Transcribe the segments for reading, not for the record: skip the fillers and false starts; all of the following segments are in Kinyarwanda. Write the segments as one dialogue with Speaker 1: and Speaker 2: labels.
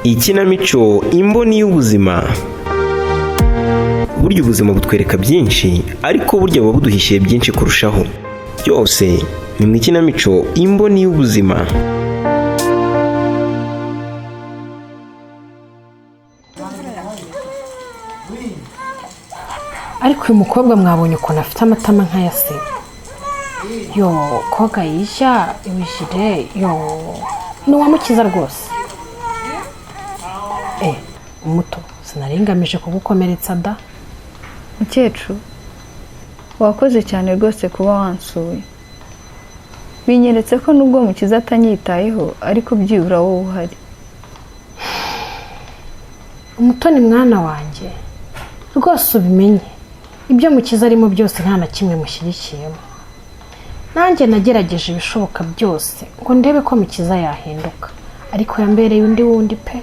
Speaker 1: Ikinamico Imboni y'Ubuzima. Burya ubuzima butwereka byinshi, ariko burya buba buduhishiye byinshi kurushaho. Byose ni mu ikinamico Imboni y'Ubuzima.
Speaker 2: Ariko uyu mukobwa mwabonye ukuntu afite amatama nk'aya se? Yo koga yishya ibijire, yo ni uwamukiza rwose. Umuto, sinaringamije kugukomeretsa da.
Speaker 3: Mukecuru, wakoze cyane rwose kuba wansuye. Binyeretse ko nubwo Mukiza atanyitayeho, ariko byibura wowe uhari.
Speaker 2: Umutoni mwana wanjye, rwose ubimenye, ibyo Mukiza arimo byose nta na kimwe mushyigikiyemo. Nanjye nagerageje ibishoboka byose ngo ndebe ko Mukiza yahinduka, ariko yambereye undi wundi pe.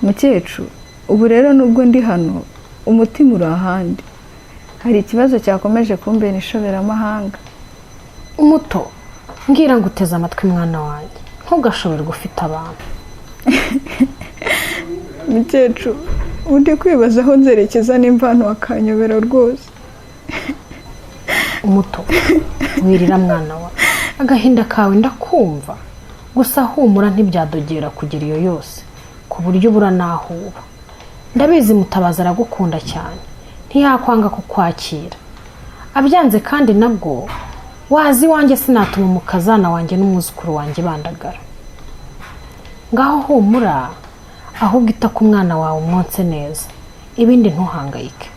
Speaker 3: Mukecuru, ubu rero nubwo ndi hano, umutima uri ahandi. Hari ikibazo cyakomeje kumbera inshoberamahanga.
Speaker 2: Umuto, mbwira ngo uteze amatwi mwana wanjye, ntugashoberwe ufite abantu.
Speaker 3: Mukecuru, ubu ndi kwibaza aho nzerekeza n'imvano wakanyobera rwose.
Speaker 2: Umuto, wirira mwana wa, agahinda kawe ndakumva, gusa humura ntibyadogera kugera iyo yose ku buryo ubura n'aho uba. Ndabizi Mutabazi aragukunda cyane, ntiyakwanga kukwakira. Abyanze kandi nabwo waza iwanjye, sinatuma umukazana wanjye n'umwuzukuru wanjye bandagara. Ngaho humura, ahubwo ita ku mwana wawe umwonse neza, ibindi ntuhangayike.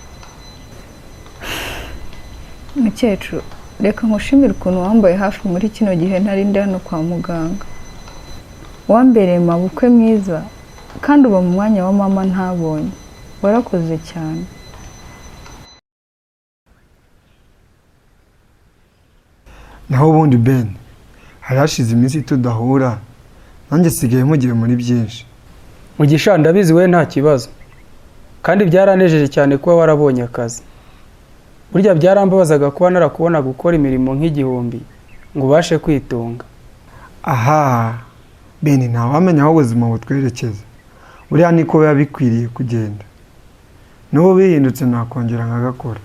Speaker 3: Mukecuru, reka nkushimire ukuntu wambaye hafi muri kino gihe ntari ndi hano kwa muganga. Wambereye mabukwe mwiza kandi uba mu mwanya wa mama ntabonye. Warakoze cyane.
Speaker 4: Naho ubundi Ben, hari hashize iminsi tudahura, nanjye sigaye mpugiye muri byinshi.
Speaker 5: Mugisha, ndabizi we nta kibazo, kandi byaranejeje cyane kuba warabonye akazi. Burya byarambabazaga kuba narakubona gukora imirimo nk'igihumbi ngo ubashe kwitunga.
Speaker 4: Aha Ben, ntawamenya aho ubuzima butwerekeza, buriya niko biba bikwiriye kugenda. N'ubu bihindutse nakongera nkagakora.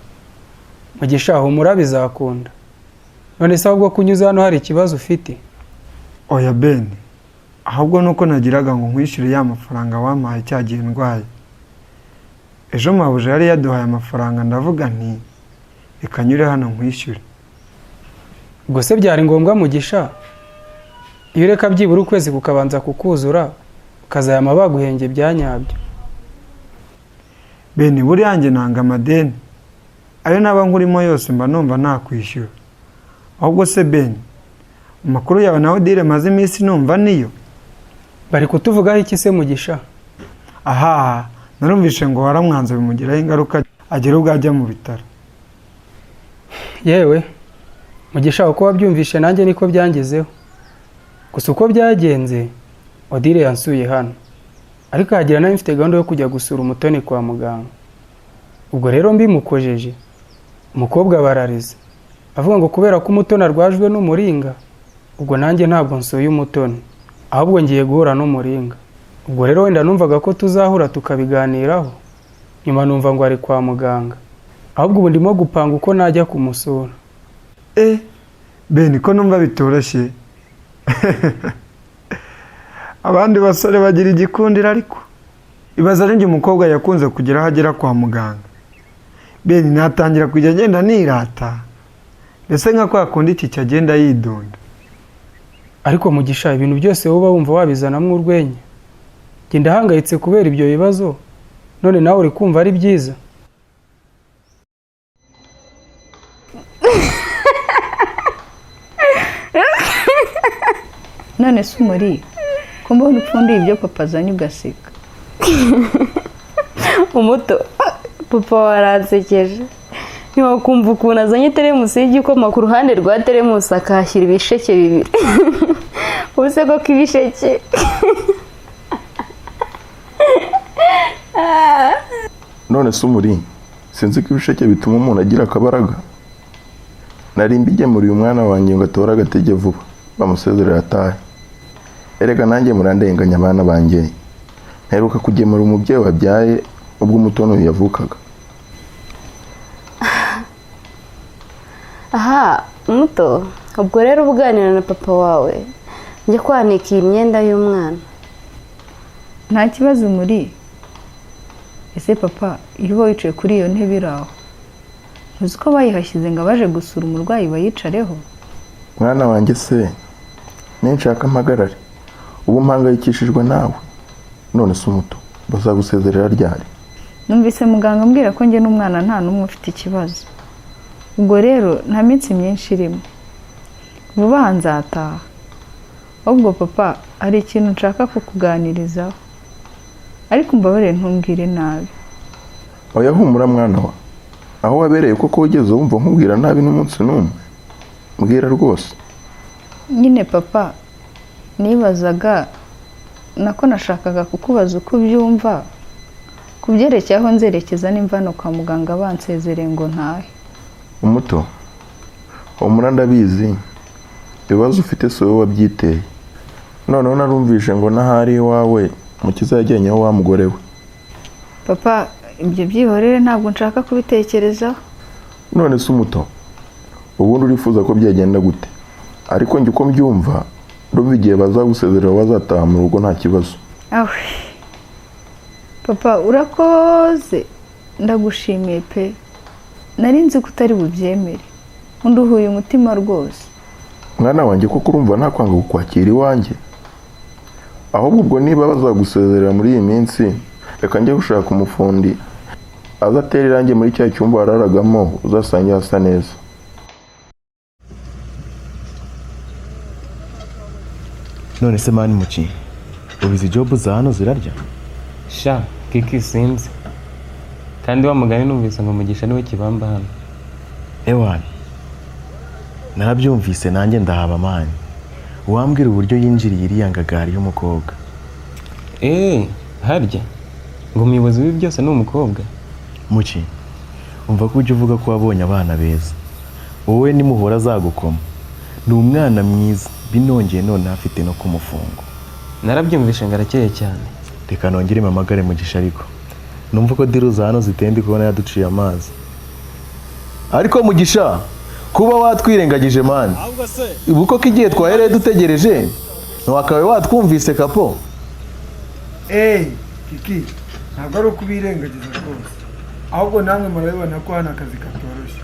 Speaker 5: Mugisha, humura bizakunda. None se ahubwo kunyuze hano hari ikibazo ufite?
Speaker 4: Oya Ben, ahubwo nuko nagiraga ngo nkwishyure ya mafaranga wampaye cya gihe ndwaye. Ejo mabuja yari yaduhaye amafaranga, ndavuga nti reka nyure hano nkwishyure.
Speaker 5: Ubwo se byari ngombwa Mugisha? Iyo ureka byibura ukwezi kukabanza kukuzura, ukazayama baguhembye bya nyabyo.
Speaker 4: Ben, buriya njye nanga amadeni, ayo naba nkurimo yose mba numva nakwishyura. Ahubwo se Ben, amakuru yawe na Odile maze iminsi numva niyo?
Speaker 5: Bari kutuvugaho iki se Mugisha?
Speaker 4: Aha narumvishe ngo waramwanze bimugiraho ingaruka, agera ubwo ajya mu bitaro.
Speaker 5: Yewe Mugisha, uko wabyumvishe nanjye niko byangezeho. Gusa uko byagenze, Odile yansuye hano, ariko hagira nawe mfite gahunda yo kujya gusura Umutoni kwa muganga. Ubwo rero mbimukojeje, umukobwa bararize avuga ngo kubera ko Umutoni arwajwe n'umuringa, ubwo nanjye ntabwo nsuye Umutoni, ahubwo ngiye guhura n'umuringa. Ubwo rero wenda numvaga ko tuzahura tukabiganiraho, nyuma numva ngo ari kwa muganga. Ahubwo ubu ndimo gupanga uko najya kumusura.
Speaker 4: Ben, ko numva bitoroshye. Abandi basore bagira igikundiro, ariko ibaza ari njye umukobwa yakunze kugera aho agera kwa muganga. Ben, natangira kujya agenda nirata, mbese nka kwa kundi iki agenda yidunda.
Speaker 5: Ariko Mugisha, ibintu byose wowe uba wumva wabizanamo urwenya. Njye ndahangayitse kubera ibyo bibazo, none nawe uri kumva ari byiza.
Speaker 3: None se umuri, ko mbona upfundiye ibyo papa azanye ugaseka?
Speaker 6: Umuto, papa waransekeje. Ntiwakumva ukuntu azanye teremusi y'igikoma, ku ruhande rwa teremusi akahashyira ibisheke bibiri. Ubu se koko ibisheke?
Speaker 7: None se umuri, sinzi ko ibisheke bituma umuntu agira akabaraga. Nari mbigemuriye umwana wanjye ngo atore agatege vuba, bamusezerere atahe. Erega nanjye murandenganya abana banjye. Mperuka kugemura umubyeyi wabyaye ubwo Umutoni yavukaga.
Speaker 6: Aha muto, ubwo rero ubuganira na papa wawe njya kwanika iyi myenda y'umwana.
Speaker 3: Nta kibazo muri. Ese papa, iyo uba wicaye kuri iyo ntebe iri aho, ntuzi ko bayihashyize ngo abaje gusura umurwayi bayicareho?
Speaker 7: Mwana wanjye se, ninshaka mpagarare, ubu mpangayikishijwe nawe. None se umuto, bazagusezerera ryari?
Speaker 3: Numvise muganga ambwira ko njye n'umwana nta n'umwe ufite ikibazo. Ubwo rero nta minsi myinshi irimo, vuba aha nzataha. Ahubwo papa, hari ikintu nshaka kukuganirizaho, ariko umbabarire ntumbwire nabi.
Speaker 7: Oya humura mwana wa, aho wabereye koko wigeze wumva nkubwira nabi n'umunsi n'umwe? Mbwira rwose.
Speaker 3: Nyine papa, nibazaga nako nashakaga kukubaza uko ubyumva ku byerekeye aho nzerekeza nimva hano kwa muganga bansezereye ngo ntahe.
Speaker 7: Umuto, humura ndabizi, ibibazo ufite si wowe wabyiteye. Noneho narumvishe ngo n'ahari iwawe Mukiza yajyanyeho wa mugore we.
Speaker 3: Papa, ibyo byihorere ntabwo nshaka kubitekerezaho.
Speaker 7: None se umuto, ubundi urifuza ko byagenda gute? Ariko njye uko mbyumva, ndumva igihe bazagusezerera wazataha mu rugo nta kibazo.
Speaker 3: Awe papa, urakoze, ndagushimiye pe. Nari nzi ko utari bubyemere, unduhuye umutima rwose.
Speaker 7: Mwana wanjye, koko urumva nta kwanga kukwakira iwanjye? Ahubwo ubwo niba bazagusezerera muri iyi minsi, reka njye gushaka umufundi aza atere irangi muri cya cyumba wararagamo, uzasange hasa neza.
Speaker 8: None se mani muki, ubu izi job za hano zirarya?
Speaker 9: Sha kiki, sinzi. Kandi wa mugani numvise ngo Mugisha niwe kibamba hano.
Speaker 8: Ewana, narabyumvise nanjye ndahaba mani. Uwambwira uburyo yinjiriye iriya ngagari y'umukobwa.
Speaker 9: Eee, harya ngo umuyobozi w'ibi byose ni umukobwa?
Speaker 8: Muki, umva ko ujya uvuga ko wabonye abana beza, wowe nimuhora azagukoma. Ni umwana mwiza, binongeye none afite no kumufungo.
Speaker 9: Narabyumvishe ngo arakeye cyane.
Speaker 8: Reka nongere mpamagare Mugisha, ariko numva ko deal za hano ziteye, ndi kubona yaduciye amazi. Ariko Mugisha, kuba watwirengagije mani, ubu koko igihe twahereye dutegereje ntiwakabaye watwumvise kapo?
Speaker 4: Eee kiki, ntabwo ari ukubirengagiza rwose, ahubwo namwe murabibona ko hano akazi katoroshye.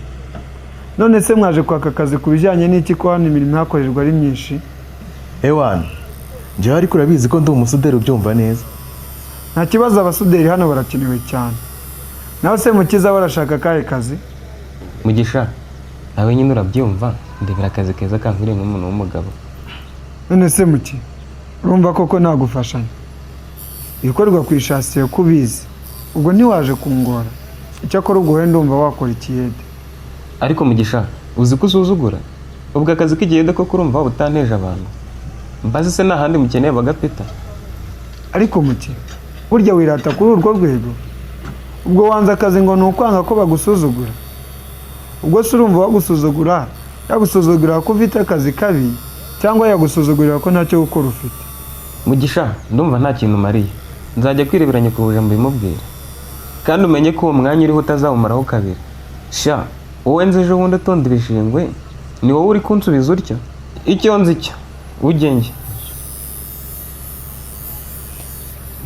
Speaker 4: None se mwaje kwaka akazi ku bijyanye n'iki, ko hano imirimo ihakorerwa ari myinshi?
Speaker 8: Ewana, njyewe ariko urabizi ko ndi umusuderi, ubyumva neza.
Speaker 4: Nta kibazo, abasuderi hano barakenewe cyane. Nawe se Mukiza, barashaka akahe kazi?
Speaker 9: Mugisha, nawe nyine urabyumva, ndebera akazi keza kankwiriye nk'umuntu w'umugabo.
Speaker 4: None se muki, urumva koko nagufashanya ibikorwa ku ishasiye ko ubizi, ubwo ntiwaje kungora? Icyakora ubwo wowe ndumva wakora ikiyede.
Speaker 9: Ariko Mugisha, uzi ko usuzugura? Ubwo akazi k'igihede koko urumva waba utanteje abantu? Mbaze se nta handi mukeneye bagapita?
Speaker 4: Ariko muki, burya wirata kuri urwo rwego? Ubwo wanze akazi ngo ni ukwanga ko bagusuzugura? Ubwo se urumva wagusuzugura yagusuzugurira ko ufite akazi kabi, cyangwa yagusuzugurira ko ntacyo gukora ufite?
Speaker 9: Mugisha, ndumva nta kintu umariye. Nzajya kwirebera nyakubahwa mbimubwire. Kandi umenye ko uwo mwanya uriho utazawumaraho kabiri. Sha, wowe nzi ejo bundi utonda ibishingwe, ni wowe uri kunsubiza utyo? Icyo nzi cyo, ugenge.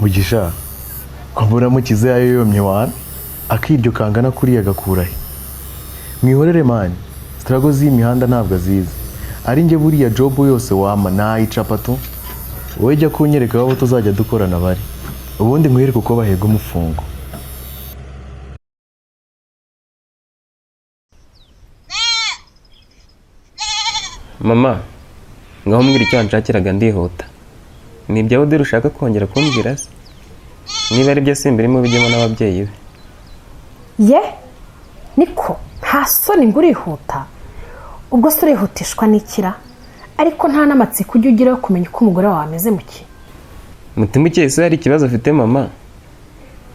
Speaker 8: Mugisha, ko mbona Mukiza yayoyomye wana, akiryo kangana kuriya gakura he? Mwihorere mani, struggle z'iyi mihanda ntabwo azizi. Ari njye buriya job yose wama nayicapa tu. Wowe jya kunyereka aho tuzajya dukorana bari, ubundi nkwereke uko bahega umufungo.
Speaker 9: Mama, ngaho mbwira icyo wanshakiraga ndihuta. Ni ibya Odile ushaka kongera kumbwira se? Niba ari byo simbirimo, bijyemo n'ababyeyi be.
Speaker 2: Ye niko, nta soni ngo urihuta? Ubwo se urihutishwa n'ikira? Ariko nta n'amatsiko ujya ugira yo kumenya uko umugore wawe ameze muki?
Speaker 9: Mutima ukeye se hari ikibazo afite mama?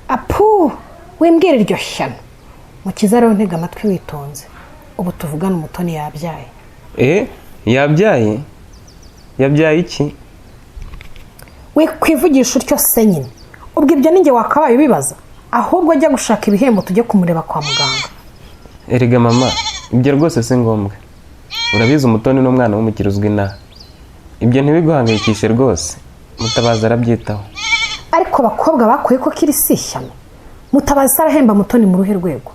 Speaker 2: Apu, wimbwira iryo shyano. Mukiza rero, ntega amatwi witonze. Ubu tuvugana Umutoni yabyaye.
Speaker 9: Eh, yabyaye? Yabyaye iki?
Speaker 2: We kwivugisha utyo se nyine. Ubwo ibyo ninjye wakabaye ubibaza, ahubwo ajya gushaka ibihembo tujye kumureba kwa muganga.
Speaker 9: Erega mama, ibyo rwose si ngombwa. Urabizi Umutoni n'umwana w'umukire uzwi inaha. Ibyo ntibiguhangayikishe rwose, Mutabazi arabyitaho.
Speaker 2: Ariko abakobwa bakuye ko kiri si ishyano. Mutabazi arahemba Mutoni mu ruhe rwego?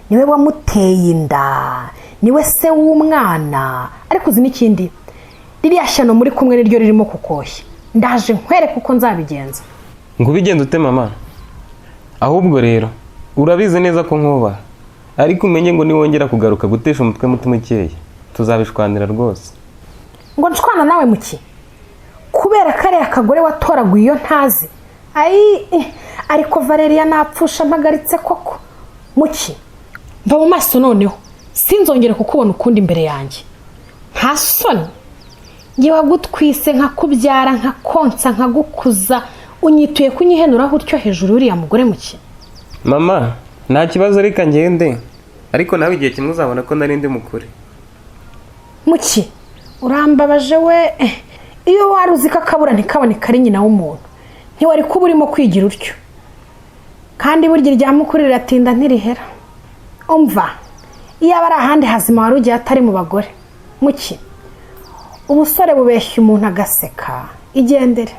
Speaker 2: Niwe wamuteye inda, niwe se w'umwana. Ariko uzi n'ikindi, ririya shyano muri kumwe niryo ririmo kukoshya. Ndaje nkwereke uko nzabigenza.
Speaker 9: Ngo ubigenze ute mama? Ahubwo rero urabizi neza ko nkubaha, ariko umenye ngo niwongera kugaruka gutesha umutwe Mutima Ukeye tuzabishwanira rwose.
Speaker 2: Ngo nshwana nawe muki? Kubera kariya kagore watoraguye iyo ntazi. Ayi, ariko Valeria napfusha mpagaritse koko. Muki, mva mu maso noneho, sinzongere kukubona ukundi imbere yanjye. Nta soni, njye wagutwise nkakubyara nkakonsa nkagukuza, unyituye kunyihenuraho utyo hejuru uriya mugore muki?
Speaker 9: Mama, nta kibazo, reka ngende, ariko nawe igihe kimwe uzabona ko nari ndi mukure.
Speaker 2: Muki, urambabaje we. Iyo wari uzi ko akabura ntikaboneka ari nyina w'umuntu, ntiwari kuba urimo kwigira utyo. Kandi burya irya mukuru riratinda ntirihera. Umva, iyo aba ari ahandi hazima wari ugiye atari mu bagore. Muki, ubusore bubeshya umuntu agaseka. Igendere.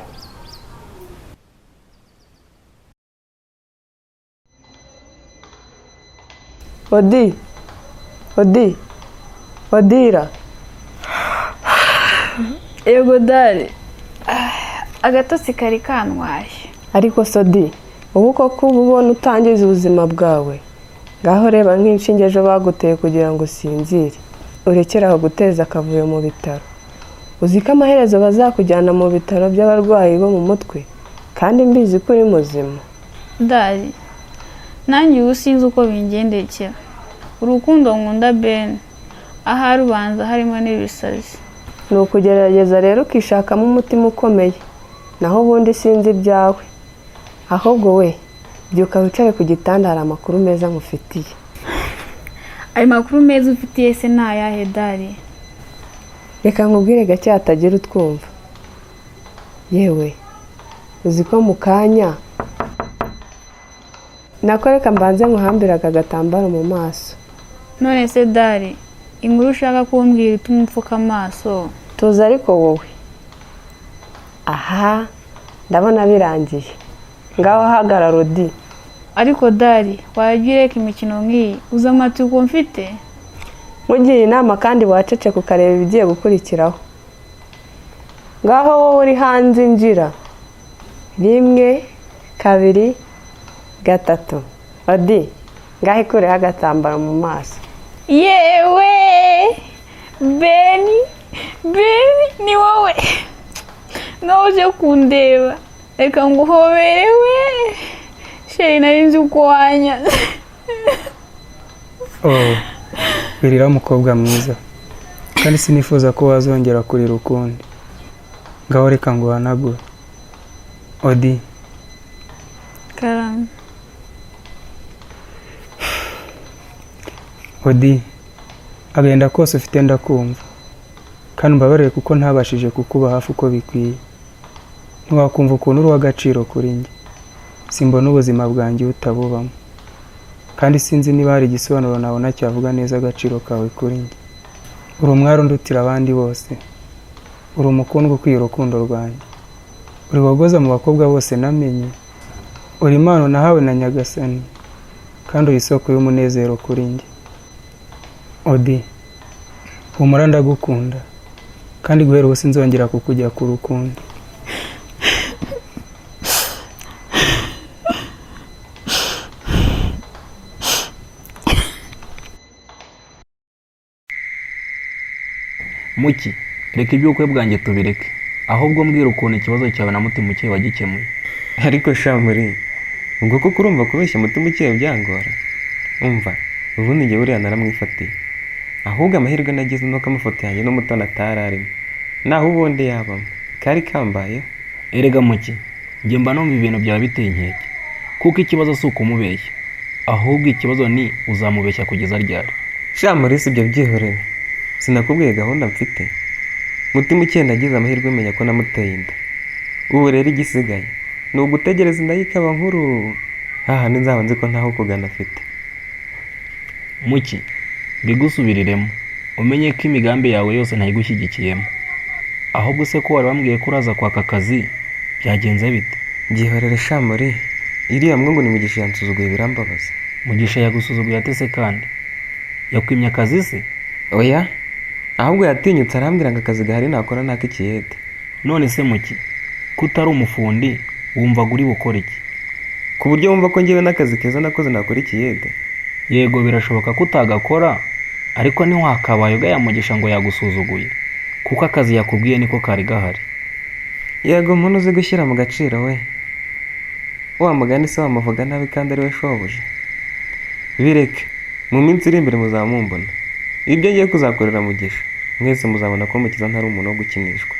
Speaker 10: Odi, Odi, Odira.
Speaker 6: Yego dare, agatotsi kari kantwaye.
Speaker 10: Ariko Sodi, ubu koko uba ubona utangiza ubuzima bwawe. Ngaho reba nk'inshinge ejo baguteye kugira ngo usinzire, urekere aho guteza akavuyo mu bitaro. Uzi ko amaherezo bazakujyana mu bitaro by'abarwayi bo mu mutwe, kandi mbizi ko uri muzima.
Speaker 6: Dare, nanjye ubu sinzi uko bingendekera. Urukundo nkunda Ben, ahari ubanza harimo n'ibisazi.
Speaker 10: Ni ukugerageza rero ukishakamo umutima ukomeye, naho ubundi sinzi ibyawe. Ahubwo we, byuka wicare ku gitanda, hari amakuru meza nkufitiye.
Speaker 6: Ayo makuru meza ufitiye se ni ayahe dare?
Speaker 10: Reka nkubwire gake hatagira utwumva. Yewe, uzi ko mu kanya nako reka mbanze nkuhambire aka gatambaro mu maso.
Speaker 6: None se dare, inkuru ushaka kumbwira ituma upfuka amaso?
Speaker 10: Tuza ariko wowe. Aha, ndabona birangiye. Ngaho hagarara Odi.
Speaker 6: Ariko dare, wajya ureka imikino nk'iyi, uzi amatsiko mfite?
Speaker 10: Nkugira inama kandi waceceka ukareba ibigiye gukurikiraho. Ngaho wowe uri hanze injira. 1, 2, 3. Odi, ngaho ikureho agatambaro mu maso.
Speaker 6: Yewe, Beni, Beni ni wowe. Ngaho uje kundeba, reka nguhobere we. Sheri, nari nzi uko wanyaze.
Speaker 5: Oh, wirira mukobwa mwiza, kandi sinifuza ko wazongera kurira ukundi. Ngaho reka nguhanagure. Odi.
Speaker 6: Karame.
Speaker 5: Odi, agahinda kose ufite ndakumva, kandi umbabarire kuko ntabashije kukuba hafi uko bikwiye. Ntiwakumva ukuntu uri uw'agaciro kuri njye. Simbona ubuzima bwanjye utabubamo, kandi sinzi niba hari igisobanuro nabona cyavuga neza agaciro kawe kuri njye. Uri umwari undutira abandi bose, uri umukundwa ukwiye urukundo rwanjye, uri wogoza mu bakobwa bose namenye, uri impano nahawe na Nyagasani, kandi uri isoko y'umunezero kuri njye. Odi, humura ndagukunda, kandi guhera ubu sinzongera kukujya ku rukundo.
Speaker 11: Muki, reka iby'ubukwe bwanjye tubireke, ahubwo mbwira ukuntu ikibazo cyawe na Mutima Ukeye wagikemuye.
Speaker 9: Ariko sha muri, ubwo koko urumva kubeshya Mutima Ukeye byangora? Umva, ubundi njye buriya naramwifatiye. Ahubwo amahirwe nagize nuko amafoto yanjye n'Umutoni atari arimo, naho ubundi yabamo kari kambayeho.
Speaker 11: Erega Muki, njye mba numva ibintu byawe biteye inkeke, kuko ikibazo si ukumubeshya, ahubwo ikibazo ni uzamubeshya kugeza ryari.
Speaker 9: Sha muri, si ibyo byihorere, sinakubwiye gahunda mfite. Mutima Ukeye nagize amahirwe menya ko namuteye inda. Ubu rero igisigaye Ni ugutegereza inda ye ikaba nkuru, hahandi nzaba nzi ko ntaho kugana afite.
Speaker 11: Muki, mbigusubiriremo, umenye ko imigambi yawe yose ntayigushyigikiyemo. Ahubwo se ko wari wambwiye ko uraza kwaka akazi, byagenze bite?
Speaker 9: Byihorere shamuri, iriya mbwa ngo ni Mugisha yansuzuguye birambabaza.
Speaker 11: Mugisha yagusuzuguye ate se kandi? Yakwimye akazi se?
Speaker 9: Oya, ahubwo yatinyutse arambwira ngo akazi gahari nakora ni ak'ikiyede.
Speaker 11: None se Muki, ko utari umufundi, wumvaga uri bukore iki?
Speaker 9: Ku buryo wumva ko ngewe n'akazi keza nakoze nakora ikiyede?
Speaker 11: Yego birashoboka ko utagakora, ariko ntiwakabaye ugaya Mugisha ngo yagusuzuguye, kuko akazi yakubwiye niko kari gahari.
Speaker 9: Yego muntu uzi gushyira mu gaciro we. Wa mugani se wamuvuga nabi kandi ari we shobuja? Bireke, mu minsi iri imbere muzamumbona. Ibyo ngiye kuzakorera Mugisha, mwese muzabona ko Mukiza ntari umuntu wo gukinishwa.